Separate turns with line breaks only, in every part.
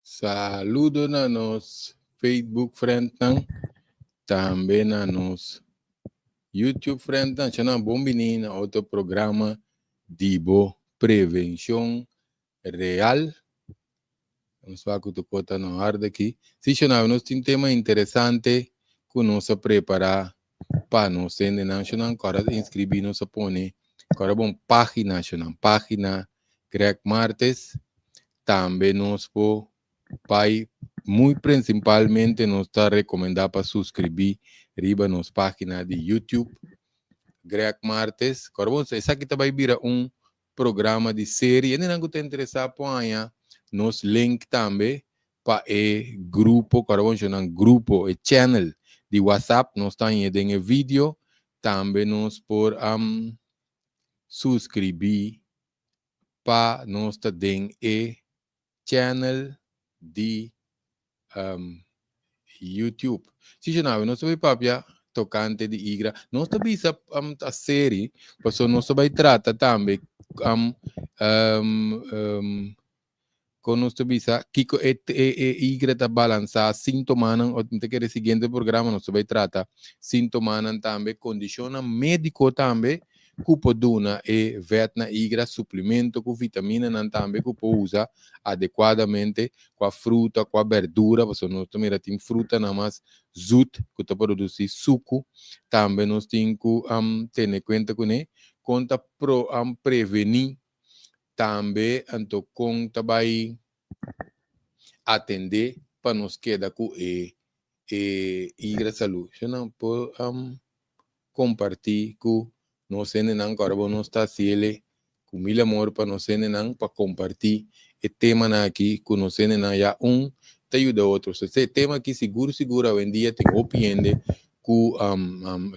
Saludo na nos Facebook friendnan, tambe na nos YouTube friendnan. Shana bon bini na otro programa di bo Prevenshon Real. Nos wak ku tur kos ta na orde aki. Si, shana, nos tin tema interesante ku nos a prepará pa nos hendenan. Shana, kòrda inskribí, nos a pone kòrda bon página, shana, página Greg Martes. Tambe nos por bai, muy prinsipalmente nos ta rekomendá pa suskribí riba nos página di YouTube Greg Martes. Kòrda bon, esaki ta bai bira un programa di serie. Hendenan ku ta interesá por nos link tambe pa e grupo, kòrda bon, un grupo, e channel di WhatsApp, nos ta den e video. Tambe nos por suskribí pa nos ta den e channel di YouTube. Si, no, nos ta bai papia tokante di igra. Nos ta bisa a serie, paso nos ta bai trata tambe kon nos ta bisa kiko e igra ta balansá, síntomanan, o te e siguiente programa nos ta bai trata síntomanan, tambe kondishonnan médiko tambe ku por duna e vèt na igra, suplemento ku vitaminanan tambe ku por usa adekuadamente ku fruta, ku berdura, paso nos mira tin fruta na mas zoet ku ta produsí suku. Tambe nos tin ku tene kuenta kuné kon ta prevení tambe, anto kon ta bai atendé pa nos keda ku e igra salú. No por kompartí ku nos hendenan. Awor nos ta hasié ku mil amor pa nos hendenan, pa kompartí e tema aki ku nos hendenan, ya un ta yuda otro. So, e tema aki sigur sigur awendia tin hopi hende ku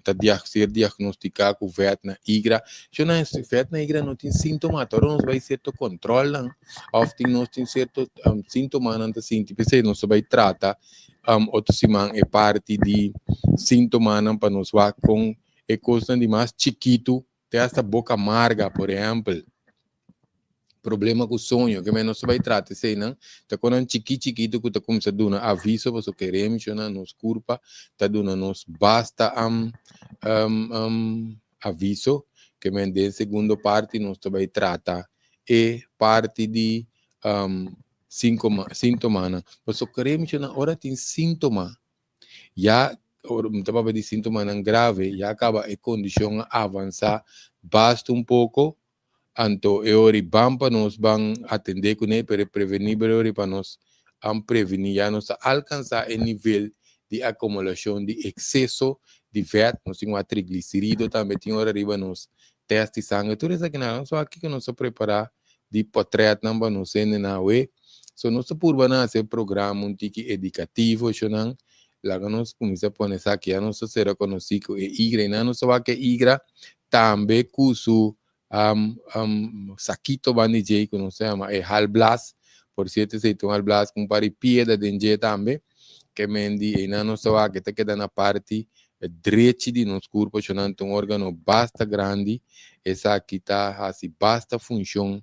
ta ser diagnostiká ku vèt na igra. So, na vèt na igra no tin síntoma, awor nos bai sierto kòntròl nan, òf tin nos tin sierto síntomanan ta sinti. P'esei nos bai trata otro siman e parti di síntomanan pa nos wak kon e kosnan di mas chikitu te hasta boka marga, por ehèmpel. Problema ku soño, ke men nos bai trata eseinan, ta kosnan chiki chikitu ku ta kuminsá duna aviso, pasobra kere menshoná nos kurpa ta duna nos basta aviso. Ke men den segundo parti nos ta bai trata e parti di síntomanan. Pasobra kere menshoná, ora tin síntoma, ya ora ta papia di síntomanan grave, ya kaba e kondishon a avansá basta un poko, anto e ora ei ban pa nos ban atendé kuné, pero prevenibel ora pa nos prevení, ya nos a alkansá e nivel di akumulashon di ekseso di vèt. Nos tin un triglicerido tambe, tin ora riba nos tèst di sanger, tur esakinan. So aki ku nos a prepará di portrètnan pa nos hendenan awe. So nos ta purba na hasi programa un tiki edukativo, shonnan. Laga nos kuminsá pone esaki, ya nos ta sera konosí ku e igra i nan nos ta wak e igra tambe ku su sakito banda di dje ku nos ta yama e halblas. Por sierto, esei ta un halblas ku un par di piedra den dje tambe. Ke men di einan nos ta wak e ta keda na parti drechi di nos kurpa, shonnan. Ta un órgano basta grandi. Esaki ta hasi basta funshon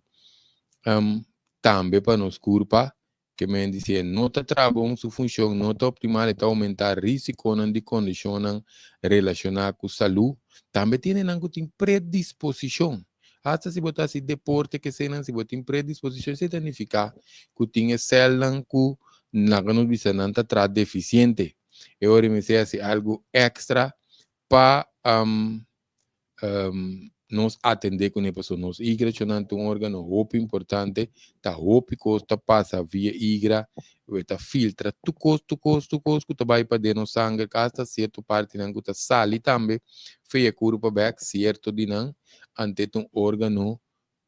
tambe pa nos kurpa. Ke men di si e no ta traha bon, su funshon no ta optimal, e ta oumentá risikonan di kondishonnan relashoná ku salú. Tambe tin hendenan ku tin predisposishon. Hasta si bo ta hasi deporte ke eseinan, si bo tin predisposishon, esei ta nifiká ku tin e sèlnan ku laga nos bisa nan ta traha defisiente. E ora mester hasi algu èkstra pa nos atendé kuné, pasobra nos igra, shonnan, ta un órgano hopi importante. Ta hopi kos ta pasa via igra, e ta filtra tur kos, tur kos, tur kos ku ta bai paden nos sanger, hasta sierto partinan ku ta sali tambe for e kurpa bèk, sierto di nan. Anto ta un órgano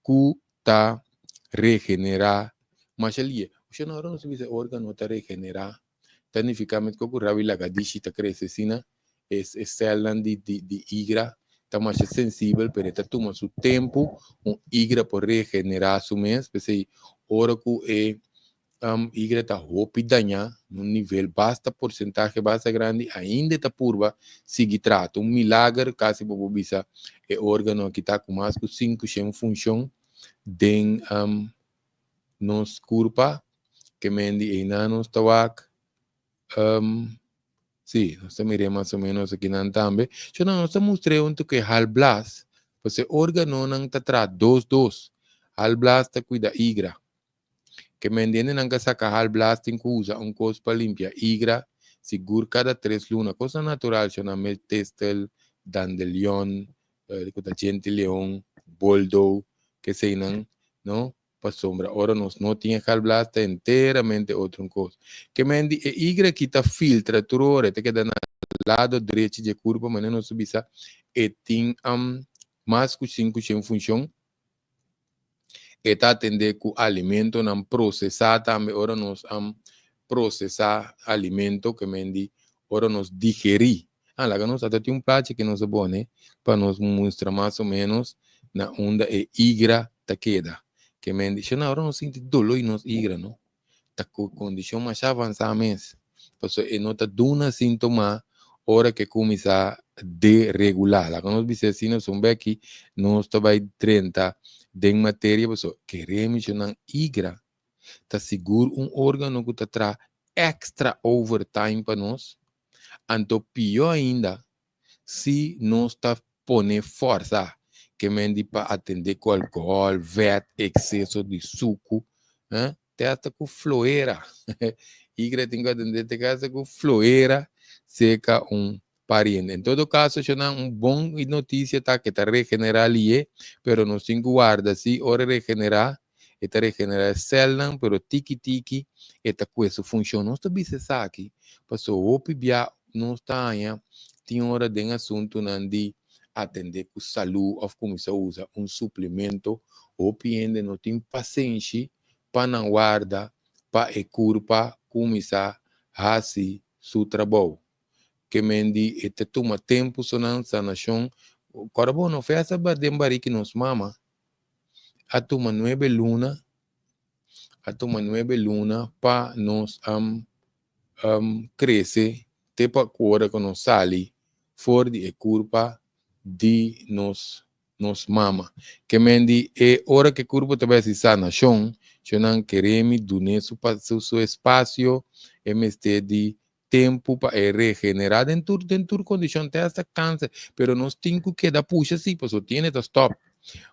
ku ta regenerá masha lihé. Shonnan, ora nos bisa órgano ta regenerá, ta nifiká ku rabu di lagadishi ta krese asina. E sèlnan di igra ta masha sensibel, pero e ta tuma su tempu un igra por regenerá su mes. P'esei ora ku e igra ta hopi dañá na un nivel basta porsentahe basta grandi, ainda ta purba sigui traha. Un milager kasi bo por bisa e órgano aki ta ku mas ku 500 funshon den nos kurpa. Ke men di einan nos ta wak. Sí, nos ta mir'é mas o ménos akinan tambe. So nan nos ta mustr'é un toke halblas, pasobra e órganonan ta traha dos dos. Halblas ta kuida igra. Ke men di hendenan ka saka halblas tin ku usa un kos pa limpia igra sigur kada tres luna. Kosnan natural so nan mes testel, dandelion, ku ta djente leon, boldo, keseinan, no? Pasobra ora nos no tin e galblaas ta enteramente otro un kos. Ke men di e igra aki ta filtra tur ora, e ta keda na lado drechi dje kurpa, manera nos ta bisa e tin mas ku 500 funshon. E ta atende ku alimentonan prosesá tambe ora nos prosesá alimento, ke men di ora nos digerí. Ah, laga nos ata tin un plachi ke nos a pone pa nos mustra mas o menos na unda e igra ta keda. Ke men di, shona, ora nos sinti dolo i nos igra, no? Ta ku kondishon masha avansá mes. Pasobra e no ta duna síntoma ora ke kuminsá deregulá. Laga nos bisa asina, son beki nos ta bai drenta den materia, pasobra kere mi shonnan igra ta sigur un órgano ku ta traha èkstra overtime pa nos. Anto pió ainda si nos ta pone fòrsa ke men di pa atendé ku alkohòl, vèt, ekseso di suku, eh, te asta ku floera. Igra tin ku atendé te asta ku floera seka un pariente. En todo kaso, shonnan, un bon notisia ta ke ta regenerá lié, pero nos tin ku warda si ora e regenerá, E ta regenerá e sèlnan, pero tiki tiki e ta kue su funshon. Nos ta bisa esaki pasobra hopi bia nos ta haña tin ora den asuntunan di atendé ku salú òf kuminsá usa un suplemento, hopi hende no tin pasenshi pa nan warda pa e kurpa kuminsá hasi su trabou. Ke men di e ta tuma tempu so nan sanashon. Kòrda bo no festa den bariki nos mama. A tuma nuebe luna, a tuma nuebe luna pa nos crece te pa cu ora cu nos sali for di e curpa di nos nos mama. Ke men di e ora cu e curpa ta bay haci sanacion, nan kere mi dune su su espacio, e mester di tempu pa e regenerá den tur den tur kondishon te hasta kanser pero nos tin ku keda pusha si pasobra tiene ta stòp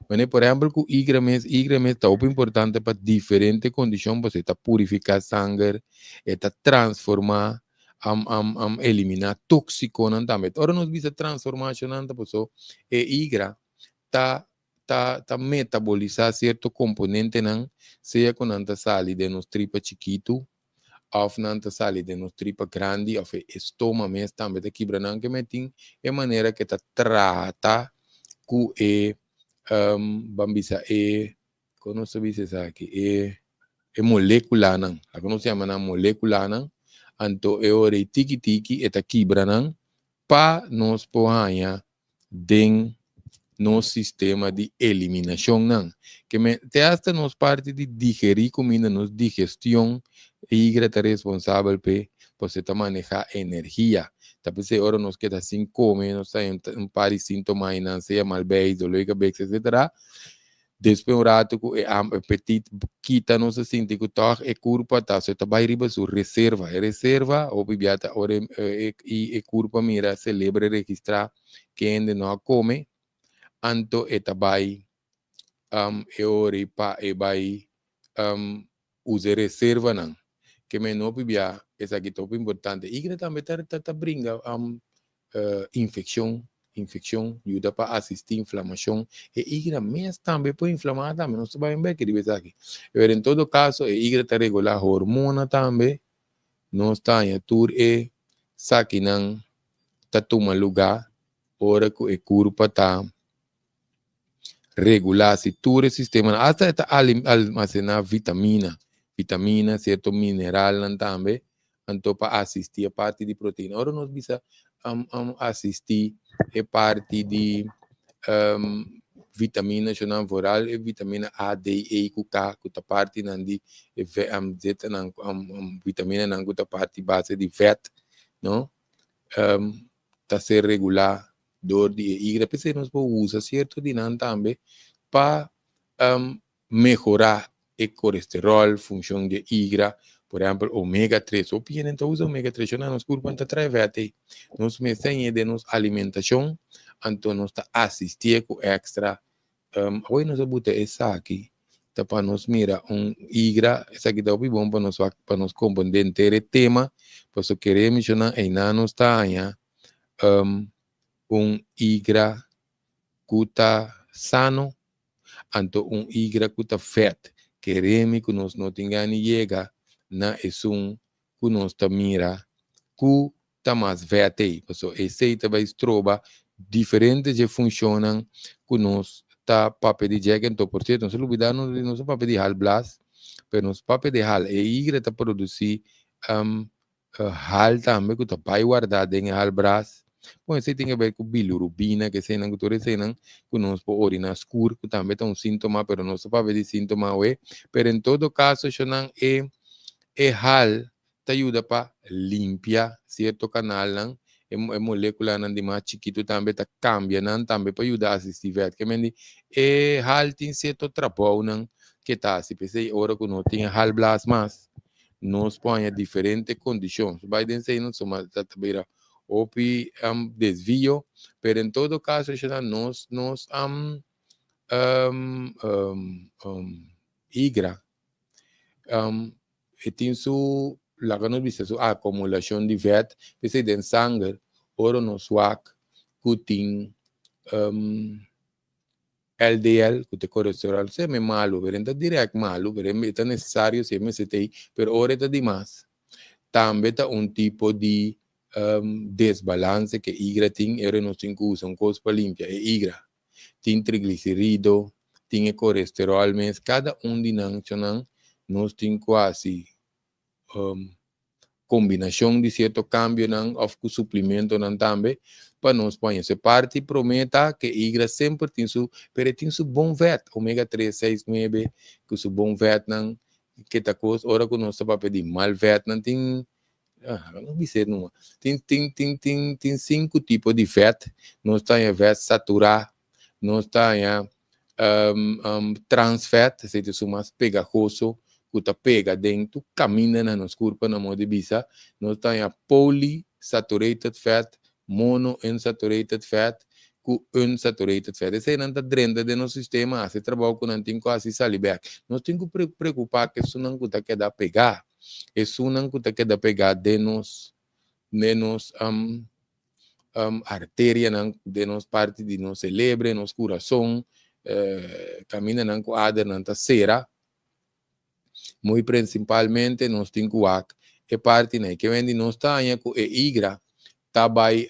wanneer por ehèmpel ku igra mes igra mes ta hopi importante pa diferente kondishon pasobra e ta purifiká sanger e ta transformá am am am eliminá tóksikonan tambe ora nos bisa transformashonnan ta pasobra e igra ta ta ta metabolisá sierto komponentenan sea ku nan ta sali den nos tripa chikitu òf nan ta sali den nos tripa grandi òf e estoma mes tambe ta kibra nan ke metin e manera ke ta trata ku e ban bisa e kon nos ta bisa esaki e e molekulanan laga nos yama nan molekulanan anto e ora ei tiki tiki e ta kibra nan pa nos por haña den nos sistema di eliminashonnan. Ke men te hasta nos parti di digerí kuminda, nos digestion, e higra ta responsabel p'e, pasobra e ta manehá energia. Ta p'esei ora nos keda sin kome, nos ta haña un par di síntoma einan, sea malbei, doló di kabes, etcetera. Despues un ratu ku e apetit kita nos ta sinti ku tòg e kurpa ta so ta bai riba su reserva. E reserva hopi bia ta ora e e kurpa mira selebre registrá ke hende no a kome, anto e ta bai e ora ei pa e bai usa e reservanan. Ke men hopi bia esaki ta hopi importante. Igra tambe ta ta bringa infekshon, infekshon, yuda pa asistí inflamashon. E igra mes tambe por inflamá tambe, nos ta bai un bek riba esaki. Pero en todo kaso e igra ta regulá hormona tambe, nos ta haña tur e sakinan ta tuma lugá ora ku e kurpa ta regulá si tur e sistemanan, asta e ta almasená vitamina, vitamina, sierto mineralnan tambe, anto pa asistí e parti di proteina. Ora nos bisa asistí e parti di vitamina shonnan vooral e vitamina A, D, E ku K ku ta partinan di e zetanan vitaminanan ku ta parti base di vèt, no, ta ser regulá dor di e igra. P'esei nos por usa sierto di nan tambe pa mehorá. E kolesterol, funshon di e igra, por ehèmpel omega 3. Hopi hende ta usa omega 3, na nos kurpa ta trae vèt ei. Nos mester hañ'é den nos alimentashon, anto nos ta asistié ku èkstra. Awor nos a buta esaki ta pa nos mira un igra, esaki ta hopi bon pa nos wak, pa nos komprendé henter e tema, pasobra kere menshoná einan nos ta haña un igra ku ta sano, anto un igra ku ta fèt. Kere mi ku nos no tin gana yega na esun ku nos ta mira ku ta mas vèt ei, pasobra esei ta bai stroba diferente dje funshonnan ku nos ta papia di dje. Anto, por sierto, nos a lubidá nos a papia di hal blas, pero nos papia di hal, e igra ta produsí hal tambe ku ta bai wardá den e hal bras. Bon, esei tin ke ber ku bilirubina, ku eseinan, ku tur eseinan ku nos por oriná skur, ku tambe ta un síntoma, pero nos ta papia di síntoma awe. Pero en todo kaso, shonnan, e e hal ta yuda pa limpia sierto kanalnan, e e molekulanan di mas chikitu tambe ta kambia nan tambe pa yuda asistí vèt. Ke men di e hal tin sierto trabounan ke ta hasi. P'esei ora ku no tin e hal blas mas, nos por haña diferente kondishon. Si bai den esei nos tuma ta ta bira hopi desvio, pero en todo kaso esha nos nos igra e tin su laga nos bisa su akumulashon di vèt, p'esei den sanger ora nos wak ku tin LDL, ku ta e kolesterol, seme malu, pero e no ta dirèkt malu, pero e ta nesesario si e mester ta ei, pero ora e ta dimas, tambe ta un tipo di desbalanse ku e igra tin, e ora nos tin ku usa un kos pa limpia e igra. Tin trigliserido, tin e kolesterol mes, kada un di nan nan nos tin ku hasi kombinashon di sierto kambionan òf ku suplimentonan tambe pa nos por haña. So e parti promé ta ku e igra semper tin su, pero e tin su bon vèt, omega tres, seis, nuebe, ku su bon vètnan ke ta kos ora ku nos ta papia di mal vètnan tin, no bis'é numa, tin tin tin tin tin sinku tipo di vèt, nos ta haña vèt saturá, nos ta haña transvet, esei ta esun mas pegahoso ku ta pega den tur kaminda na nos kurpa na modo di bisa. Nos ta haña polysaturated fat, monounsaturated fat ku unsaturated fat. Eseinan ta drenta den nos sistema, hasi e trabou ku nan tin ku hasi sali bèk. Nos tin ku preokupá ku esunnan ku ta keda pegá, esunnan ku ta keda pegá den nos den nos arterianan den nos parti di nos celebre, nos curason, camindanan cu adernan ta cera. Muy principalmente nos tin cu wak e partinan y ke wen di nos ta haña cu e igra ta bay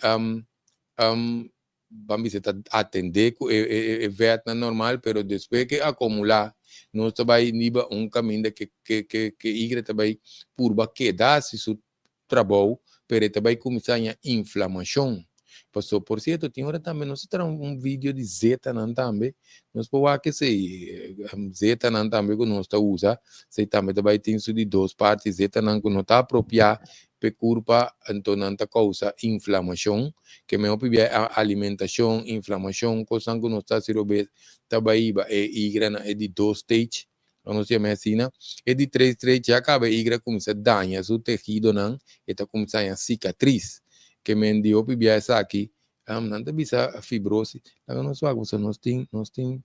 ban bisa ta atende cu e vetnan normal, pero despues ke acumula nos ta bay riba un caminda ke ke igra ta bay purba keda haci su trabou, pero e ta bai kuminsá haña inflamashon. Paso, por sierto, tin ora tambe nos a traha un video di zetanan tambe, nos por wak esei, zetanan tambe ku nos ta usa, esei tambe ta bai tin su di dos parti, zetanan ku no ta apropiá p'e kurpa, anto nan ta kousa inflamashon, ke mehor pabia e alimentashon, inflamashon, kosnan ku nos ta hasi robes ta bai hiba e igra na e di dos stage. Nos yama e asina. E di tres tres ya kaba e igra kuminsá daña su tehidonan, e ta kuminsá haña sikatris. Ke men di hopi bia esaki, nan ta bisa fibrosis. Laga nos wak pasobra nos tin, nos tin,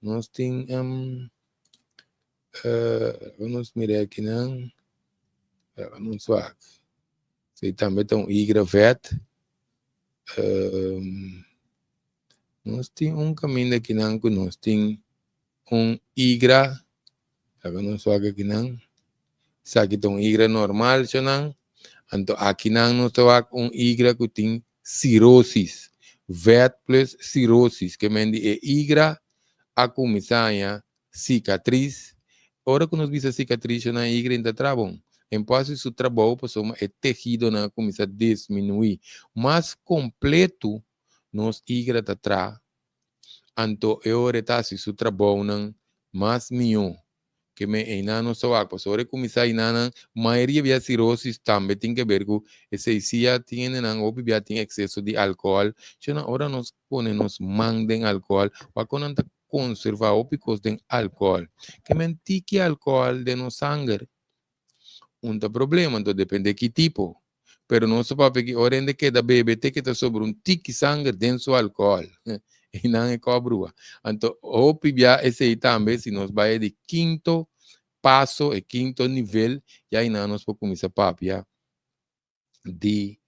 nos tin, laga nos mira akinan, laga nos wak. Esei tambe ta un igra vèt. Nos tin un kaminda akinan ku nos tin un igra, laga nos wak akinan, esaki ta un igra normal shonan, anto akinan nos ta wak un igra ku tin sirosis, vèt plus sirosis, ke men di e igra a kuminsá haña sikatris, ora ku nos bisa sikatris shonan e igra ta traha bon, en por hasi su trabou pasobra e tehidonan a kuminsá disminuí, mas kompletu nos igra ta traha Anto e ora e ta hasi su trabounan mas mihó ke men einan nos ta wak. Pasobra ora e kuminsá einanan, mayoria bia sirosis tambe tin ke ber ku esei. Si ya tin hendenan hopi bia tin ekseso di alkohòl, shona ora nos pone nos man den alkohòl, wak ku nan ta. konservá hopi kos den alkohòl. Ke men tiki alkohòl den nos sanger un ta problema, anto depende ki tipo. Pero nos ta papia ki ora hende keda bebe te ke ta sobra un tiki sanger den su alkohòl. I nan e kò brua. Anto hopi bia esei tambe si nos bai e di kinto paso, e kinto nivel, ya einan nos por kuminsá papia di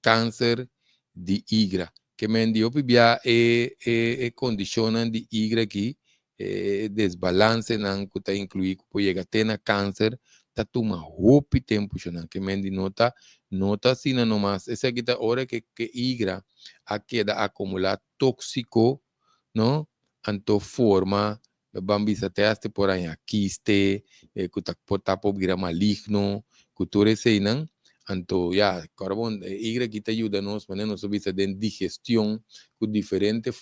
kanser di igra. Ke men di hopi bia e e kondishonnan di igra aki, e desbalansenan ku ta inkluí ku por yega te na kanser, ta tuma hopi tempu shonnan. Ke men di no ta no ta asina nomas. Esaki ta ora ke ke igra a keda akumulá tóksiko, no, anto forma Ban bisa te hasta por haña kiste, ku ta por ta por bira maligno, ku tur eseinan. Anto ya, kòrda bon, e igra aki ta yuda nos manera nos a bisa den digestion ku diferente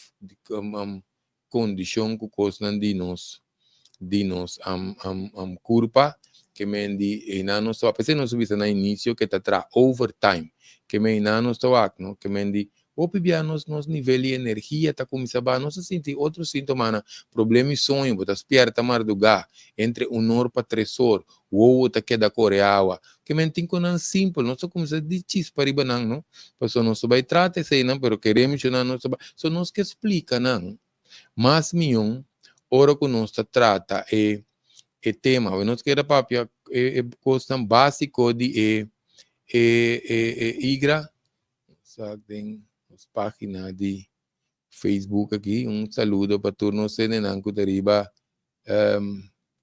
kondishon ku kosnan di nos di nos kurpa ke men di einan nos ta wak. P'esei nos a bisa na inisio ke ta traha overtime, ke men einan nos ta wak no, ke men di Hopi bia nos nos nivel di energia ta kuminsá baha, nos ta sinti otro síntomanan, problema di soño, bo ta spièrta mardugá, entre un or pa tres or, wowo ta keda kore awa. Ke men tin konan simpel, nos ta kuminsá di chispa riba nan, no? Pasobra nos ta bai trata eseinan, pero kere menshoná nos ta bai, so nos ke splika nan mas mion ora ku nos ta trata e e tema. Awe nos keda papia e e kosnan básiko di e e e e igra. Sa den nos página di Facebook aki. Un saludo pa tur nos hendenan ku ta riba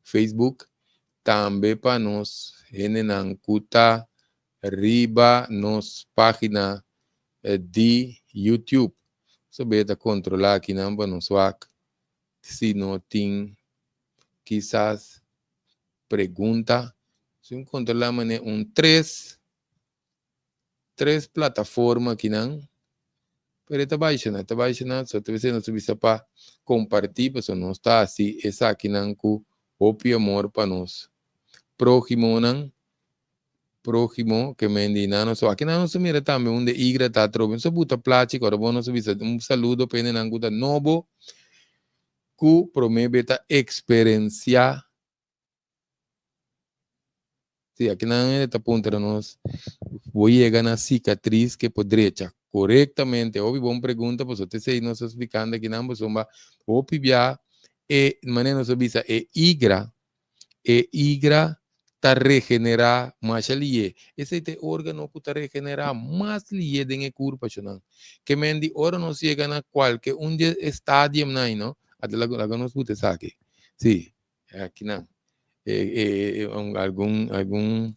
Facebook. Tambe pa nos hendenan ku ta riba nos página di YouTube. So be ta kontrolá akinan pa nos wak si no tin kisas pregunta. Si un kontrolá manera un tres tres plataforma akinan, pero e ta baisha nan, e ta baisha nan, so ta bisa nos ta bisa pa comparti pasobra nos ta haci esakinan cu hopi amor pa nos prohimonan, prohimo ke men di nan nos akinan nos ta mira tambe unda e igra ta atrobe, nos a buta plachi ku ora bo nos a bisa un saludo pa hendenan ku ta nobo ku prome be ta experencia. Sí, aki nan hende ta puntra nos, bo yega na sikatris ke por drecha korektamente? Hopi bon pregunta, pasobra te esei nos ta splikando aki nan, pasobra hopi bia e manera nos a bisa e igra, e igra ta regenerá masha lié. Esei ta e órgano ku ta regenerá mas lié den e kurpa nan. Ke men di ora nos yega na kualke un di e stadiumnan ei no, ata laga nos buta esaki, sí. Akinan algun algun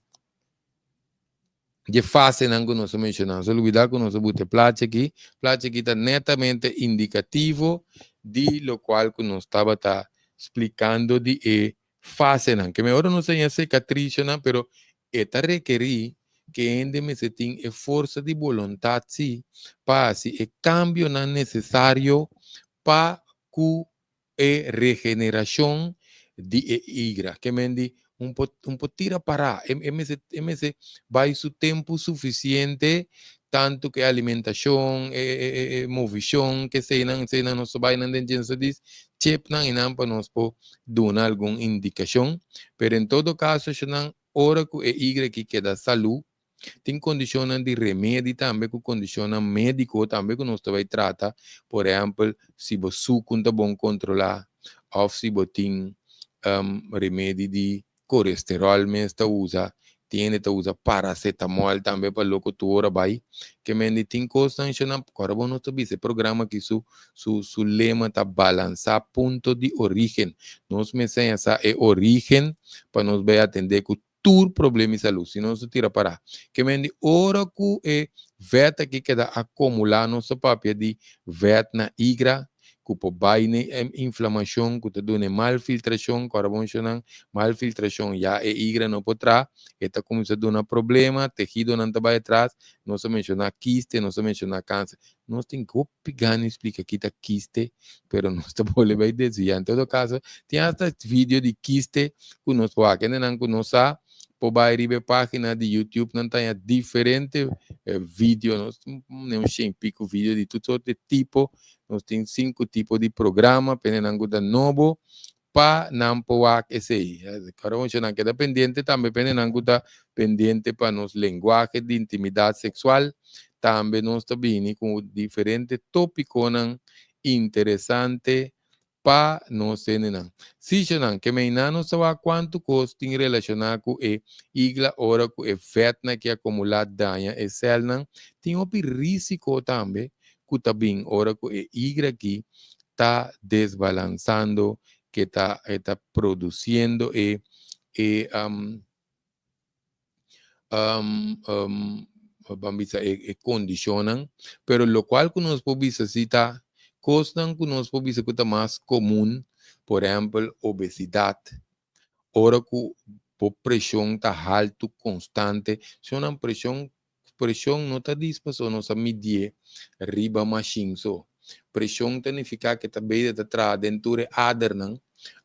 dje fasenan ku nos a menshoná. Nos a lubidá ku nos a buta e plachi aki. Plachi aki ta netamente indikativo di lokual ku nos tabata splikando di e fasenan. Ke mehor nos a haña sekatrisionan, pero e ta rekerí ku e hende mester tin e forsa di boluntat sí pa hasi e kambionan nesesario pa ku e regenerashon di e igra. Ke men di un por un por tira pará, e e mester e mester bai su tempu sufisiente tantu ku e alimentashon, e e e e movishon, ke eseinan eseinan nos ta bai nan den dje nos ta dis chepnan i nan pa nos por duna algun indikashon. Pero en todo kaso esnan ora ku e igra aki keda salú, Tin kondishonnan di remedi tambe ku kondishonnan médiko tambe ku nos ta bai trata. Por ehèmpel, si bo suku ta bon kontrolá òf si bo tin remedi di kolesteròl mes ta usa. Tin hende ta usa parasetamòl tambe pa loko tur ora bai. Ke mende tin kosnan shonnan ku ora bo nos ta bisa e programa aki su su su lema ta balansá punto di orígen. Nos mester haña sa e orígen pa nos bai atendé ku tur problema di salud, si nos ta tira pará. Ke men di ora ku e vèt aki keda akomulá, nos ta papia di vèt na igra, ku por bai na e inflamashon, ku ta duna e mal filtrashon, kòrda bon shonnan, mal filtrashon ya e igra no por traha, e ta kuminsá duna problema, tehidonan ta bai atras, nos a menshoná kiste, nos a menshoná kanser. Nos tin hopi gana di splika ki ta kiste, pero nos ta bolbe bai desviá. En todo kaso, tin hasta video di kiste ku nos por wak. Hendenan ku no sa. Por bai riba e página di YouTube, nan ta haña diferente video. Nos tin un shen pico video di tur sorto di tipo. Nos tin sinku tipo di programa, p'e nan ku ta nobo pa nan por wak esei. Kòrda bon, nan keda pendiente tambe p'e nan ku ta pendiente pa nos lenguahe di intimidat seksual. Tambe nos ta bini ku diferente tópikonan interesante pa nos hendenan. Sishanan, ke meinan nos ta wak kuantu kos tin relashoná ku e igla ora ku e vètnan ke akumulá daña e sèlnan. Tin hopi rísiko tambe ku ta bin ora ku e igra aki ta desbalansando, ke ta e ta produsiendo e e ban bisa e kondishonnan. Pero lokual ku nos por bisa si ta kosnan ku nos por bisa ku ta mas komun, por ehèmpel obesidat, ora ku bo preshon ta haltu konstante, si nan preshon preshon no ta dis pasobra nos a midié riba mashin so. Preshon ta nifiká ku e ta beida ta traha den tur e adernan,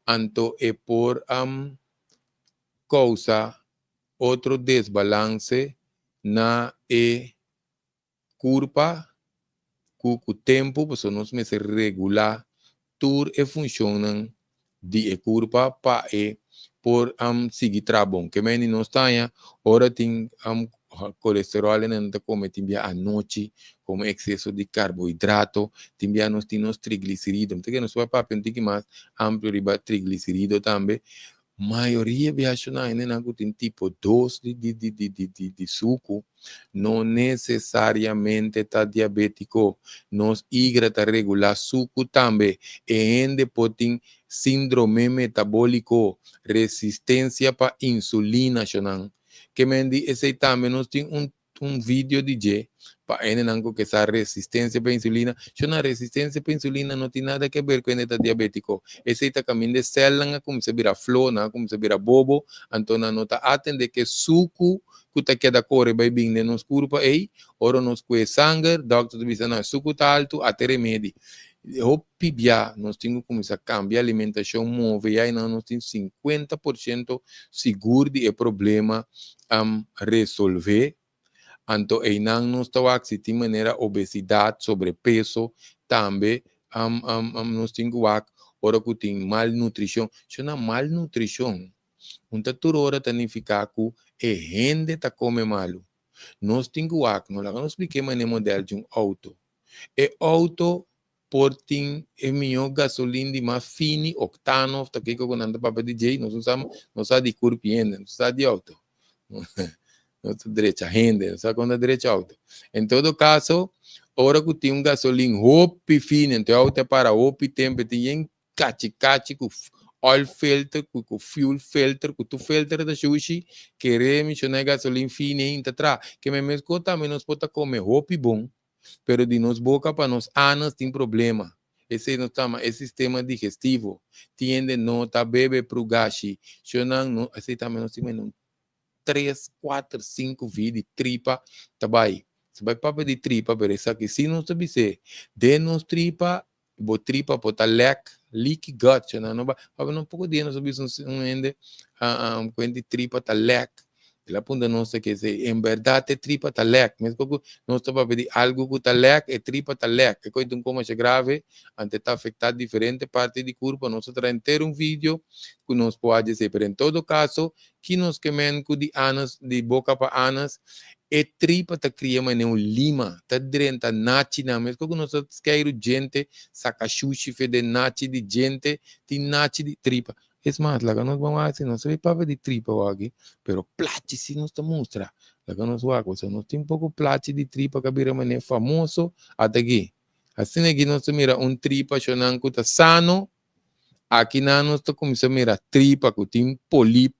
anto e por kousa otro desbalanse na e kurpa ku ku tempu, pasobra nos mester regulá tur e funshonnan di e kurpa pa e por sigui traha bon. Ke mende nos ta haña ora tin kolesteròl nan ta kome tin bia anochi, komo ekseso di karbohidrato, tin bia nos tin nos trigliserido. Mi ta kere nos por papia un tiki mas amplio riba trigliserido tambe. Mayoria biaha hendenan ku tin tipo dos di di di di di di di suku no nesesariamente ta diabétiko. Nos igra ta regulá suku tambe. E hende por tin síndrome metabóliko, resistensia pa insulina, shonnan. Ke men di esei tambe nos tin un un video di dje pa hendenan ku ke sa resistensia pa insulina. Shonnan, resistensia pa insulina no tin nada ke ber ku hende ta diabétiko. Esei ta kaminda e sèlnan a kuminsá bira flo, nan a kuminsá bira bobo, anto nan no ta atendé ku e suku ku ta keda kore bai bin den nos kurpa ei. Ora nos kue sanger, dòkter ta bisa nan e suku ta altu, ate remedi. Hopi bia nos tin ku kuminsá kambia alimentashon, move ya einan nos tin 50% sigur di e problema resolvé. Anto einan nos ta wak si tin manera obesidat, sobrepeso, tambe nos tin ku wak ora ku tin malnutrishon. Shona, malnutrishon un ta tur ora ta nifiká ku e hende ta kome malu. Nos tin ku wak, no laga nos splik'é manera modèl di un outo. E outo por tin e mihó gasolin di mas fini, oktano of ta kiko ku nan ta papia di djei, nos no sa, nos sa di kurpi hende, nos sa di outo. Nos ta drecha hende, nos sa kon ta drecha outo. En todo kaso, ora ku tin un gasolin hopi fini, anto e outo a para hopi tempu, e tin yen kachi kachi ku oil filter, ku fuel filter, ku tur filter ta shushi, kere mishona e gasolin fini ei ta traha. Ke men meskos tambe nos por ta kome hopi bon, pero di nos boka pa nos anus tin problema. Esei nos ta yama e sistema digestivo. Tin hende no ta bebe prugashi. Shonnan no, esei tambe nos tin mende un tres, kuater, sinku vi di tripa ta bai. Si bai papia di tripa, pero esaki si nos ta bis'é. Den nos tripa, bo tripa por ta lek, leaky gut. Shonnan no bai, papia no poko dia nos a bisa un hende kuent di tripa ta lek. El a puntra nos ta kese, en bèrdat e tripa ta lèk? Meskos ku nos ta papia di algu ku ta lèk, e tripa ta lèk. E kos ta un kos masha grave, anto e ta afektá diferente parti di kurpa. Nos ta traha henter un video ku nos por haci esei. Pero en todo kaso, ki nos ke men ku di anus, di boka pa anus, e tripa ta kria manera un lima, ta drenta nachinan. Meskos ku nos ta skeiru djente, saka shushi fe den nachi di djente, tin nachi di tripa. Es mas, laga nos ban wak si nos ta bay papia di tripa awaki, pero plachi si nos ta mustra. Laga nos wak, pasobra nos tin poko plachi di tripa ku a bira manera famoso ata aki. Asina aki nos ta mira un tripa shonnan ku ta sano, akinan nos ta kuminsá mira tripa ku tin polip,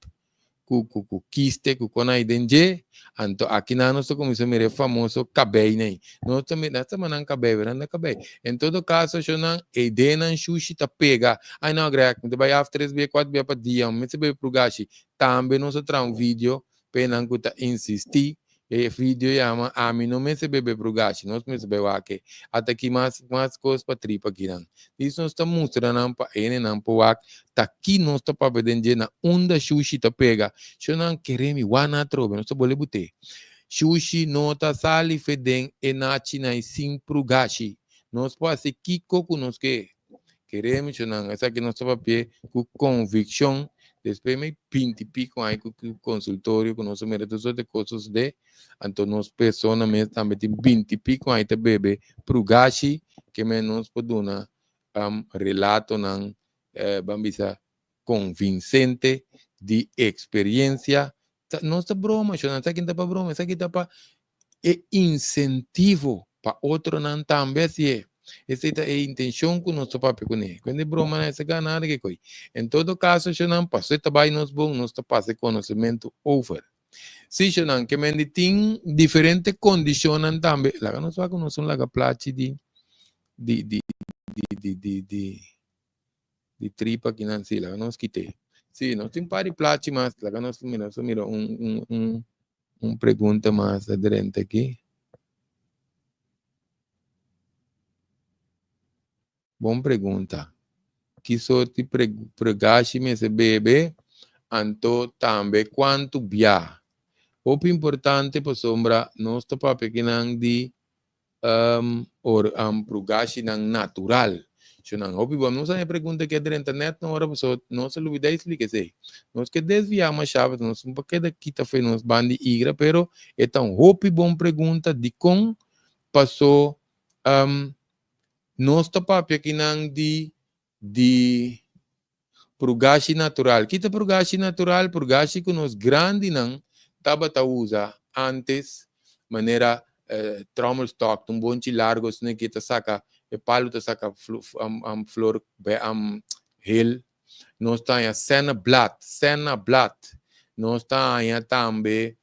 ku ku ku kiste ku kon ai den dje, anto akinan nos ta kuminsá mira e famoso kabei nei. Nos ta mira, nan ta nan kabei, pero nan ta kabei. En todo kaso shonnan, e ideanan shushi ta pega. Ai no Greg, mi ta bai af tres bia, kuater bia pa dia, mi mester bebe prugashi. Tambe nos a traha un video pa e nan ku ta insistí. E video yama Ami no mester bebe prugashi, nos mester bai wak e. Ata ki mas mas kos pa tripa kinan. Dis nos ta mustra nan pa hendenan por wak ta ki nos ta papia den dje na unda shushi ta pega. Sho nan kere mi wak nan atrobe, nos ta bole bute. Shushi no ta sali fe den e nachinan sin prugashi. Nos por hasi kiko ku nos ke. Kere mi sho nan, esaki nos ta papia ku konvikshon. Despues mi binti piko aña ku konsultorio ku nos a mira tur sorto di kos sosodé. Anto nos persona mes tambe tin binti piko aña ta bebe prugashi ke men nos por duna relatonan ban bisa konvinsente di eksperiencia. Nos ta broma sho nan, esaki no ta pa broma, esaki ta pa e insentivo pa otronan tambe hasié. Esei ta e intenshon ku nos ta papia kuné. Kuende broma nan esei gana nada ke koi. En todo kaso sho nan, paso e ta bai nos bon, nos ta pasa e konosementu over. Sí sho nan, ke men di tin diferente kondishonnan tambe. Laga nos wak ku nos un laga plachi di di di di di di di di tripa kinan. Sí, laga nos kit'é. Sí, nos tin un par di plachi mas. Laga nos mira, nos mira un un un Un pregunta mas adrente aki. Bon pregunta. Ki sorti pregashi mester bebe? Anto tambe kuantu bia? Hopi importante pasobra nos ta papia kinan di Or prugashinan natural. So nan hopi bon. Nos a haña pregunta ke drenta net na ora pasobra nos a lubida explica esei. Nos ke desvia masha pasobra nos no por keda kita fe nos ban di igra pero e ta un hopi bon pregunta dikon paso nos ta papia kinan di di prugashi natural. Ki ta prugashi natural? Prugashi ku nos grandinan tabata usa antes, manera trommelstok, ta un bonchi largo asina ke ta saka e palu ta saka flor hel. Nos ta haña senneblad, sennablad. Nos ta haña tambe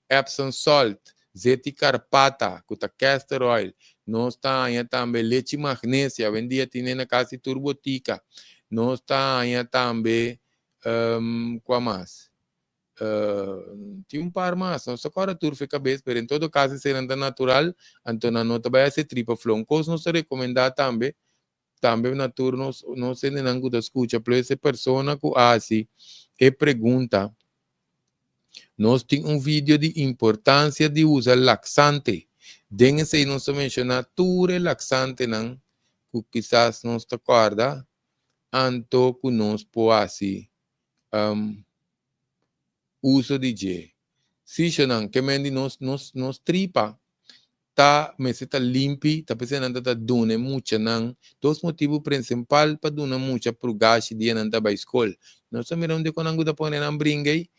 Epsom salt, zeti karpata ku ta castor oil. Nos ta haña tambe lechi magnesia, awendia tin na kasi tur botika. Nos ta haña tambe kua mas? Tin un par mas, nos ta kòrda tur fe kabes, pero en todo kaso eseinan ta natural, anto nan no ta bai hasi tripa flon. Un kos nos ta rekomendá tambe, tambe na tur nos nos hendenan ku ta skucha, plus e persona ku a hasi e pregunta, nos tin un video di importansia di usa laksante. Den esei nos ta menshoná tur e laksantenan ku kisas nos ta kòrda anto ku nos por hasi uso di dje. Sishonan ke men di nos nos nos tripa ta mester ta limpi, ta p'esei nan ta ta duna e muchanan dos motibu prinsipal pa duna mucha prugashi dia nan ta bai skol. Nos ta mira un di kon nan ku ta pone nan bringa ei,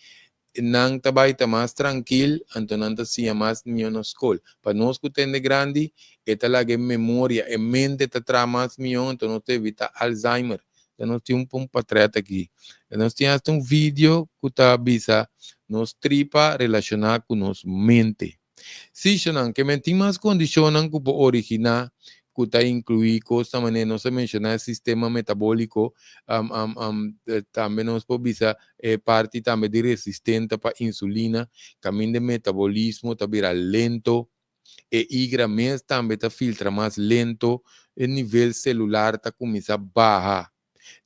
nan ta bai ta mas trankil, anto nan ta siña mas mihó na skol. Pa nos ku tende grandi, e ta laga e memoria, e mente ta traha mas mihó, anto nos ta evita Alzheimer. Ta nos tin un patret aki. Nos tin hasta un video ku ta bisa nos tripa relashoná ku nos mente. Sishonan ke men tin mas kondishonnan ku por originá ku ta inkluí kosnan manera nos a menshoná e sistema metabóliko, tambe nos por bisa e parti tambe di resistenta pa insulina, kaminda e metabolismo ta bira lento, e igra mes tambe ta filtra mas lento, e nivel selular ta kuminsá baha.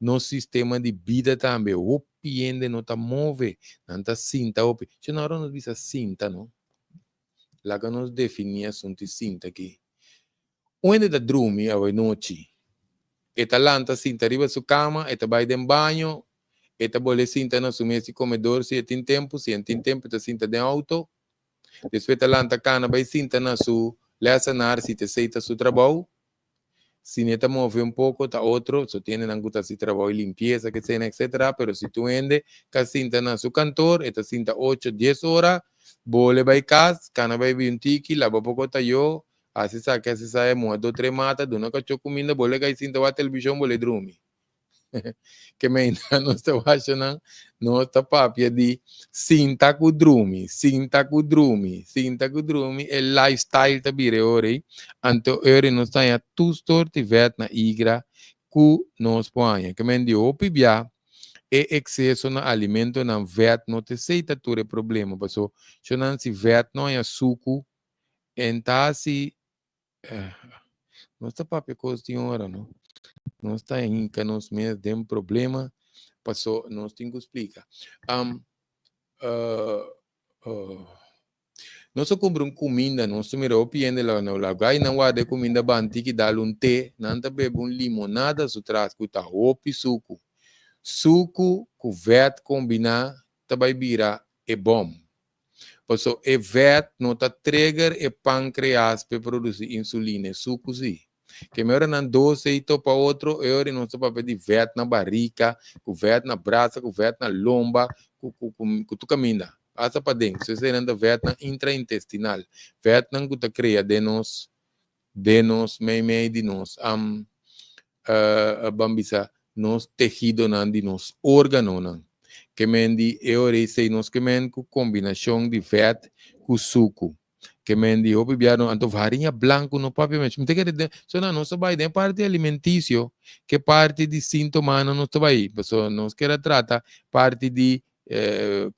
Nos sistema di bida tambe, hopi hende no ta move, nan ta sinta hopi. Che no ora nos bisa sinta no, laga nos definí asuntu di sinta aki. Un hende ta drumi awe nochi, e ta lanta sinta riba su kama, e ta bai den baño, e ta bolbe sinta na su mes di komedor si e tin tempu, si e no tin tempu e ta sinta den outo, despues e ta lanta kana bai sinta na su lèsenar si ta esei ta su trabou. Si ne ta move un poko ta otro, so tin hendenan ku ta hasi trabou di limpiesa ke esena etcetera, pero si tur hende ka sinta na su kantor e ta sinta ocho dies ora, bole bai kas, kana bai bi un tiki, laba poko tayo, hasi esaki hasi esaya, muha dos tres mata, duna kachó kuminda, bole kai sinta wak televishon, bole drumi. Ke meinta nos ta washa nan, nos ta papia di sinta ku drumi, sinta ku drumi, sinta ku drumi, e lifestyle ta bira e ora ei. Anto e ora ei nos ta haña tur sort di vèt na igra ku nos por haña. Ke men di hopi bia. E ekseso na alimentonan vèt no ta esei ta tur e problema, paso shonnan si vèt no haña suku en ta hasi nos ta papia kos tin ora no, nos ta hinka nos mes den problema paso nos tin ku splika. Nos a kumpra un kuminda, nos ta mira hopi hende la na laga i nan warda e kuminda banti ki dal un te, nan ta bebe un limonada su tras ku ta hopi suku. Suku ku vèt kombiná ta bai bira e bòm. Paso e vèt no ta trigger e pankreas p'e produsí insulina, e suku sí. Ke mi ora nan dos ei topa otro, e ora nos ta papia di vèt na barika, ku vèt na brasa, ku vèt na lomba, ku ku ku tur kaminda, hasta paden. So eseinan ta vètnan intraintestinal, vètnan ku ta krea den nos den nos meimei di nos ban bisa nos tehidonan di nos órganonan. Ke men di e ora esei nos ke men ku kombinashon di vèt ku suku. Ke men di hopi bia no anto hariña blanku no papia mes. Mi ta kere den so nan nos ta bai den parti alimentisio ke parti di sintomanan nos ta bai. Pasobra nos kier a trata parti di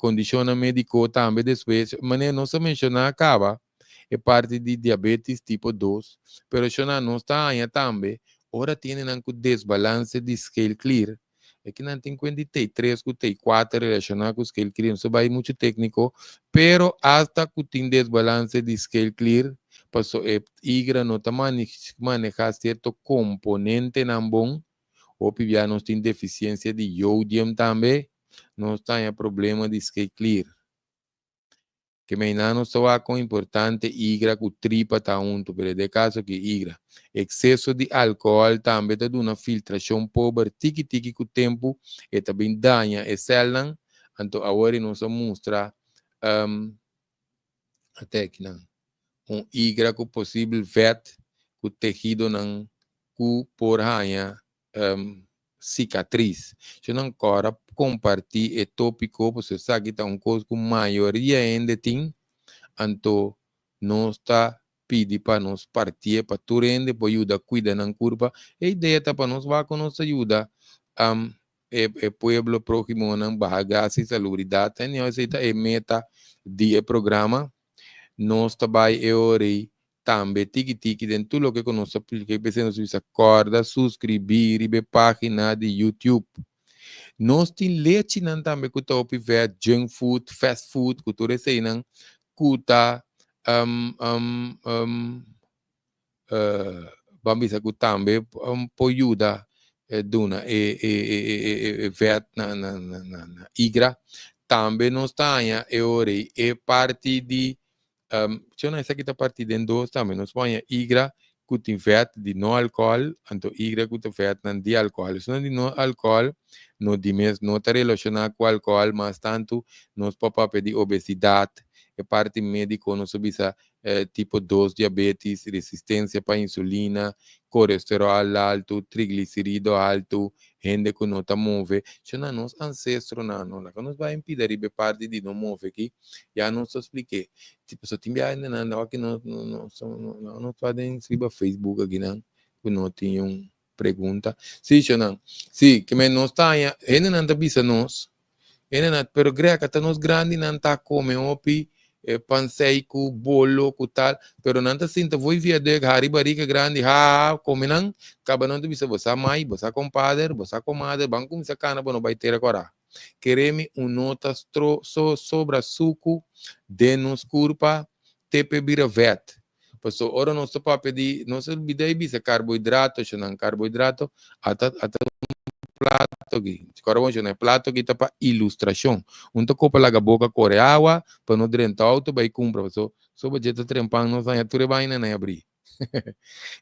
kondishonnan mediko tambe despues. Manera nos a menshoná kaba e parti di diabetes tipo dos, pero shona nos ta haña tambe ora tiene nan ku desbalanse di skeelklier. E kinan tin kuent di T tres ku T kuater relashoná ku skeelklier. No ta bai muchu tékniko, pero asta ku tin desbalanse di skeelklier, paso e igra no ta manehá sierto komponentenan bon. Hopi bia nos tin defisiensia di yodium tambe, nos ta haña problema di skeelklier. Ke meinan nos ta wak kon importante igra ku tripa ta huntu, pero den e kaso aki igra. Ekseso di alkohòl tambe ta duna filtrashon pober tiki tiki ku tempu e ta bin daña e sèlnan, anto awor i nos a mustra ate akinan un igra ku posibel vèt ku tehidonan ku por haña sikatris. Si nan kòrda kompartí e tópiko, pasobra esaki ta un kos ku mayoria hende tin, anto nos ta pidi pa nos partié pa tur hende por yuda kuida nan kurpa. E idea ta pa nos wak ku nos ta yuda e pueblo próhimonan baha gas i salubridat. Anyhow, esei ta e meta di e programa. Nos ta bai e ora ei Tambe tiki tiki den tur loke ku nos ta publiká i p'esei nos bisa kòrda suskribí riba e página di YouTube. Nos tin lechinan tambe ku ta hopi vèt, junk food, fast food, ku tur eseinan ku ta ban bisa ku tambe por yuda duna e vèt na igra. Tambe nos ta haña e ora ei e parti di Tjona esaki ta partí den dos tambe. Nos por haña igra ku tin vèt di no alkohòl, anto igra ku ta vètnan di alkohòl. Esunnan di no alkohòl no di mes no ta relashoná ku alkohòl mas tantu nos por papia di obesidat, e parti médiko nos a bisa tipo dos diabetis, resistensia pa insulina, kolesteròl altu, trigliserido altu, hende ku no ta move. Tjona nos ansestronan no laga nos bai pida riba e parti di no move aki. Ya nos ta splik'é. Pasobra tin biaha hende nan awor ki no no no no ta den riba Facebook akinan ku no tin un pregunta. Si shownan, si ke men nos ta haña hendenan ta bisa nos, hendenan pero Greg ata nos grandinan ta kome hopi pansei ku bolo ku tal, pero nan ta sinta voi via dek hari barika grandi ha ha kome nan, kaba nan ta bisa bo sa mai, bo sa kompader, bo sa komader ban kuminsá kana bo no bai tera kora. Kere mi un no ta stro so sobra suku den nos kurpa te p'e bira vèt. Paso ora nos ta papia di nos a olbida di bisa karbohidrato shonnan karbohidrato ata ata un plato aki. Kòrda bon shonnan e plato aki ta pa ilustrashon. Un ta kopa laga boka kore awa pa no drenta outo bai kumpra paso soba dje ta trempan nos haña tur e baina nan abri.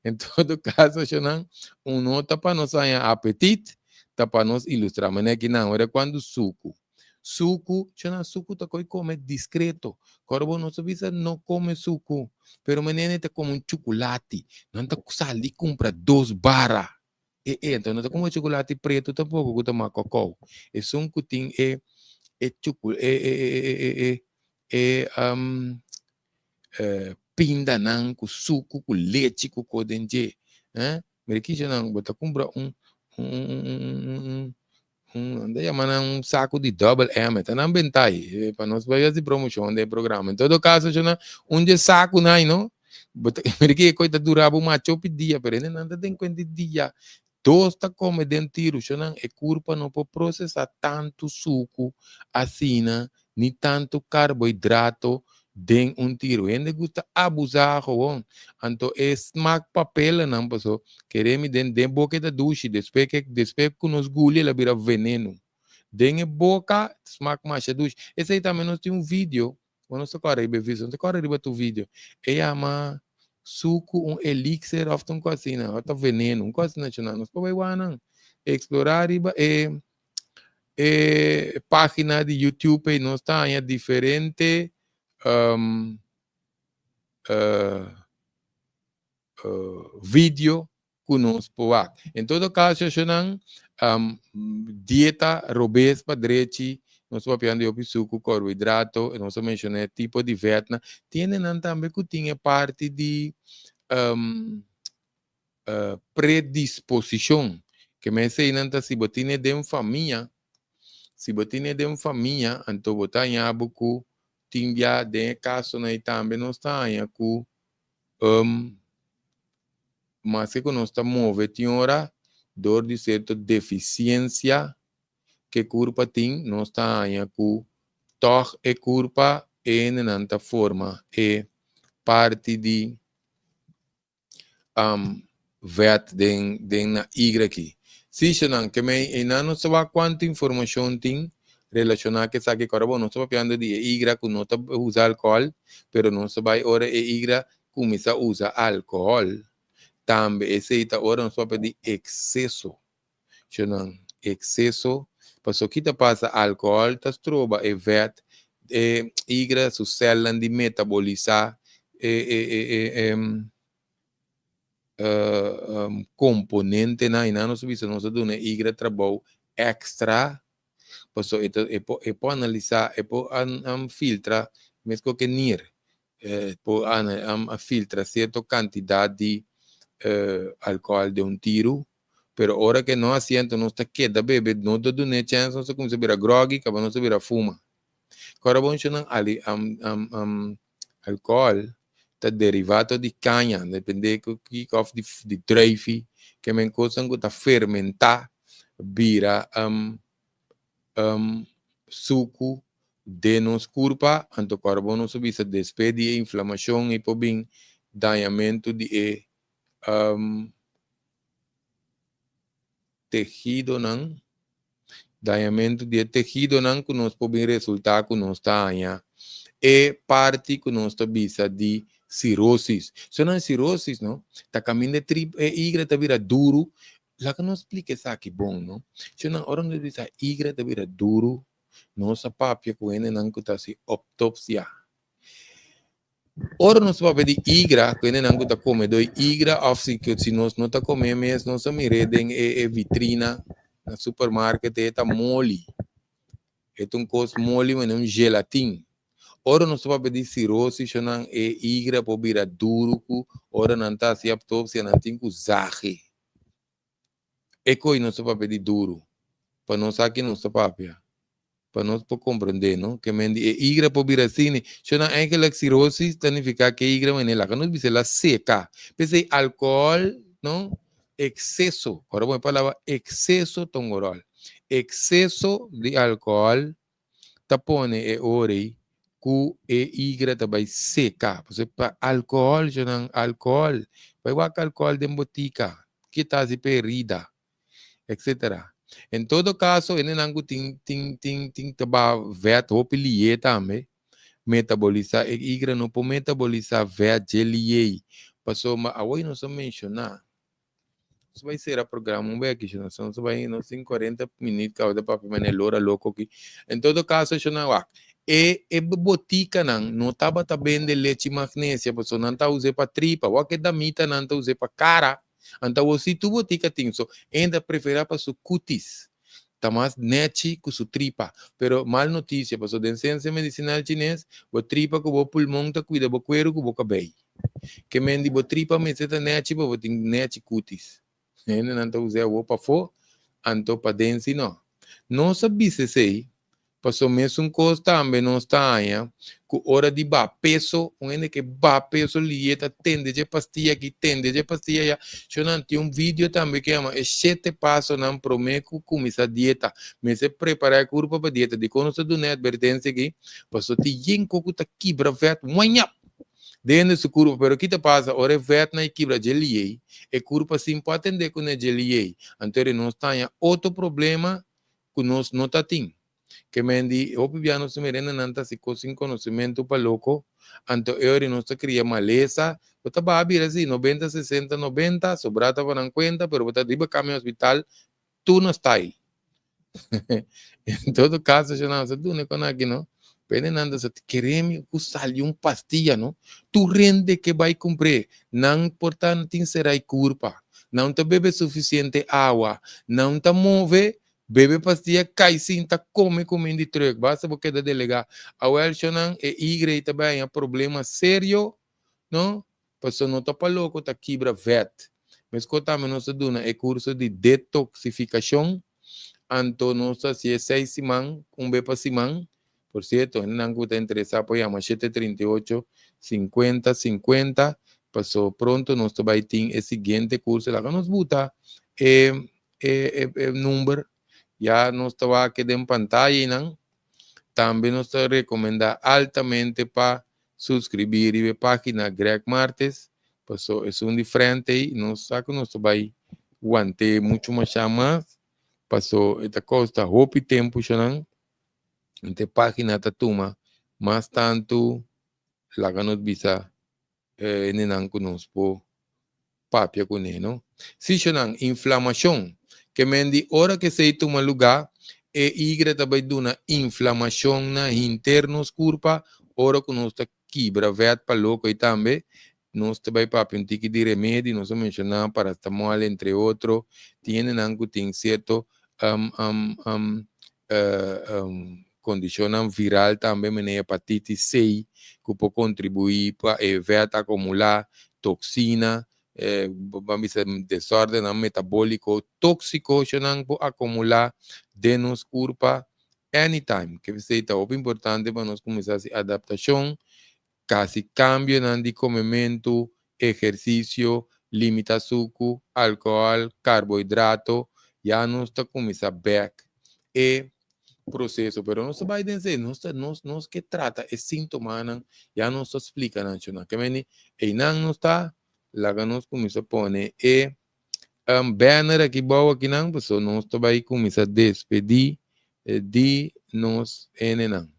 En todo caso, shonan, un no ta pa nos haña apetit, ta pa nos ilustrá. Manera ki nan ora cuando suku. Suku, shonan, suku ta koi come discreto. Kòrda bo nos a bisa no come suku, pero manera ta come un chukulati. Nan ta sali kumpra dos bara. E e, anto no ta come chukulati pretu tampoko ku ta mas kokou. Esun ku tin e e chuku e e e e e e e pindanan ku suku ku lechi ku ko den dje. Eh? Mira kisha nan bo ta kumpra un un un un un un. Un, nan yama nan un saku di double M, ta nan bentai, pa nos bai hasi promoshon den e programa. En todo kaso, shona, un dje saku nai, no? Bo ta mira ki e koi ta dura bo macho hopi dia, pero hende nan ta den kuenta di dia dos ta kome den tiru, shona, e kurpa no por prosesá tantu suku asina, ni tantu karbohidrato den un tiru. Hende gusta abusá gewoon. Anto e smak papelanan paso kere mi den den boka e ta dushi, despues ke despues ku nos guli el a bira veneno. Den e boka smak masha dushi. Esei tambe nos tin un video, bo no ta kòrda riba e video, no ta kòrda riba tur video. E yama suku un elixir òf ta un kos asina, òf ta veneno, un kos asina chunnan. Nos por bai wak nan, eksplorá riba e e página di YouTube ei nos ta haña diferente um, uh, uh, video ku nos por wak. En todo kaso, shoshonan, um, dieta robes pa drechi, nos papiando di hopi suku, karbohidrato, nos a menshoná e tipo di vètnan. Tiene nan tambe ku tin e parti di um, predisposishon. Ke men eseinan ta si bo tine den famia, si bo tine den famia, anto bo ta haña bo ku tin bia den e kasonan ei tambe nos ta haña ku maske ku nos ta move tin ora dor di sierto defisiensia ke kurpa tin, nos ta haña ku tòg e kurpa e hendenan ta forma e parti di um, vet den, den na igra aki. Sí, Shanan, ke mei einan no sa wak kuantu informashon tin relashoná ku esaki. Kòrda bo, nos ta papiando di e igra ku no ta usa alkohòl, pero nos ta bai ora e igra kuminsá usa alkohòl. Tambe esei ta ora nos papia di ekseso. Shanan, ekseso, pasobra ki ta pasa? Alkohòl ta stroba e vet, e igra su sèlnan di metabolisá e e e e e komponentenan i nan nos a bisa nos a duna e igra trabou èkstra pasobra e ta e por e por analisá e por filtra meskos ku e nir e por filtra sierto kantidat di alkohòl den un tiru pero ora ku e no hasi anto nos ta keda bebe no ta dun'é chèns nos ta kuminsá bira grògi kaba nos ta bira fuma. Kòrda bon shonnan alkohòl ta derivato di kaña depende ku kiko òf di druifi ke men kosnan ku ta fermentá bira suku den nos kurpa anto kòrda bon nos a bisa despues di e inflamashon i por bin dañamentu di e tehidonan, dañamentu di e tehidonan ku nos por bin resultá ku nos ta haña e parti ku nos ta bisa di sirosis. So nan sirosis no ta kaminda e trip e igra ta bira duru. Laga nos splika esaki bon no. So nan ora nos bisa igra ta bira duru nos a papia ku hendenan ku ta hasi optopsia. Ora nos papia di igra, ku hendenan ku ta kome doi igra òf si si nos no ta kome mes nos a mir'é den e e vitrina na supermarket e ta moli. E ta un kos moli manera un gelatin. Ora nos ta papia di sirosis nan e igra por bira duru ku ora nan ta hasi aptopsia nan tin ku zage. E koi nos ta papia di duru pa nos sa ki nos ta papia. Pa nos por comprende, no? Ke men di e igra por bira asini. Sho nan eigenlijk cirrosis ta nifica ke igra mene laga nos bisa el a seca. P'esei alcohol, no? Exceso, ora bo e palabra exceso ta un rol. Exceso di alcohol ta pone e ora ei ku e igra ta bai seca. Pasobra pa alcohol, sho nan alcohol, bai wak alcohol den botica, kita hasi pa e herida. Etcetera. En todo caso, hendenan cu tin tin tin tin ta baha vet hopi lié tambe, metabolisa e igra no por metabolisa vet dje lié pasobra awor nos a menciona, nos bai cera programa un beki shona, nos bai nos tin cuarenta minuut caba ta papia manera lora loco aki. En todo caso shona wak, e e boticanan no tabata bende lechi magnesia pasobra nan ta use pa tripa, wak e damitanan ta use pa cara. Anto awor si tur botica tin so hende a prefera pa su cutis ta mas nechi cu su tripa. Pero mal noticia pasobra den ciencia medicinal chines bo tripa cu bo pulmon ta cuida bo cuero cu bo cabey. Ke men di bo tripa mester ta nechi pa bo tin nechi cutis. Hendenan ta usa awor pafo anto paden si no. Nos a bisa esei paso mesun kos tambe nos ta haña ku ora di baha peso, un hende ke baha peso liye ta tende dje pastia aki, tende dje pastia aya. Shonnan tin un video tambe ku yama e shete pasonan promé ku kuminsá dieta. Mester prepará e kurpa pa dieta. Dikon nos ta duna e atvertensia aki? Paso tin yen kos ku ta kibra vèt wañap den su kurpa, pero ki ta pasa ora e vètnan e kibra dje liei, e kurpa sin por atendé kuné dje liei. Anto eri nos ta haña otro problema ku nos no ta tin. Ke men di hopi bia nos ta mira hendenan ta hasi kos sin konosementu pa loko, anto e ora nos ta kria malesa, bo ta baha bira si nobenta, sesenta, nobenta, sobrá ta pa nan kuenta, pero bo ta riba kama hospital tur na style. En todo kaso shonnan sa duna e kon aki no, pero hendenan ta sa kere mi ku sali un pastia no, tur hende ke bai kumpr'é, nan por ta tin serai kurpa, nan ta bebe sufisiente awa, nan ta move, bebe pastia kai sinta kome kumin di truk, basta bo keda delegá. Awel shonnan e igrei ta bai haña problema serio no, pasobra no ta pa loko ta kibra vèt. Meskos tambe nos ta duna e kurso di detoksifikashon, anto nos ta hasié seis siman, un be pa siman. Por sierto, hendenan ku ta interesá por yama 7 38 50 50, paso pronto nos ta bai tin e siguiente kurso. Laga nos buta e number, ya nos ta wak den pantaya einan. Tambe nos ta rekomendá altamente pa suskribí riba e página Greg Martes, paso esun di frente ei nos sa ku nos ta bai want'é muchu mashá mas, paso e ta kosta hopi tempu shanan, enta e página ta tuma mas tantu laga nos bisa hendenan ku nos por papia kuné, no? Sí, shanan, inflamashon. Ke men di ora ku esei tuma lugá, e igra ta bai duna inflamashon na hinter nos kurpa, ora ku nos ta kibra vèt pa loko i tambe nos ta bai papia un tiki di remedi, nos a menshoná paracetamol entre otro, tin hendenan ku tin sierto kondishonnan viral tambe manera hepatitis C ku por kontribuí pa e vèt akumulá, toksina, ban bisa desòrdennan metabóliko tóksiko nan por akumulá den nos kurpa anytime. Ke p'esei ta hopi importante pa nos kuminsá hasi adaptashon, kasi kambionan di komementu, ehersisio, limita suku, alkohòl, karbohidrato, ya nos ta kuminsá bèk e proseso. Pero nos ta bai den esei, nos ta nos nos ke trata e síntomanan, ya nos ta splika nan shonnan. Ke meni einan nos ta laga nos kuminsá pone e banner aki bou akinan, pasobra nos ta bai kuminsá despedí di nos hendenan.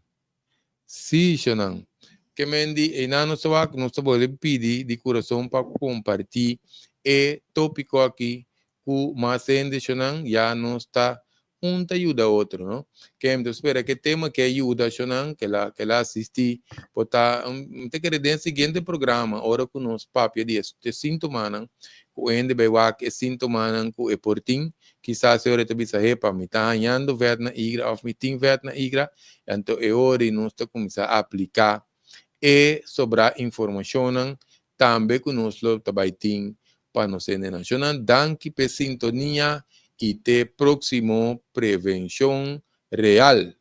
Sí, shonnan. Ke men di einan nos ta wak, nos ta bolbe pidi di kurason pa kompartí e tópiko aki ku mas hende, shonnan, ya nos ta un ta yuda otro, no? Ke mi ta spera ke tema ke a yuda shonnan, ke la ke la asistí, por ta, mi ta kere den siguiente programa ora ku nos papia di e síntomanan ku hende bai wak e síntomanan ku e por tin, Kisas e ora e ta bisa, Hepa, mi ta hañando vèt na igra òf mi tin vèt na igra. Anto e ora ei nos ta kuminsá apliká e sobrá informashonnan tambe ku nos lo ta bai tin pa nos hendenan. Shonnan, danki p'e sintonia i te próksimo Prevenshon Real!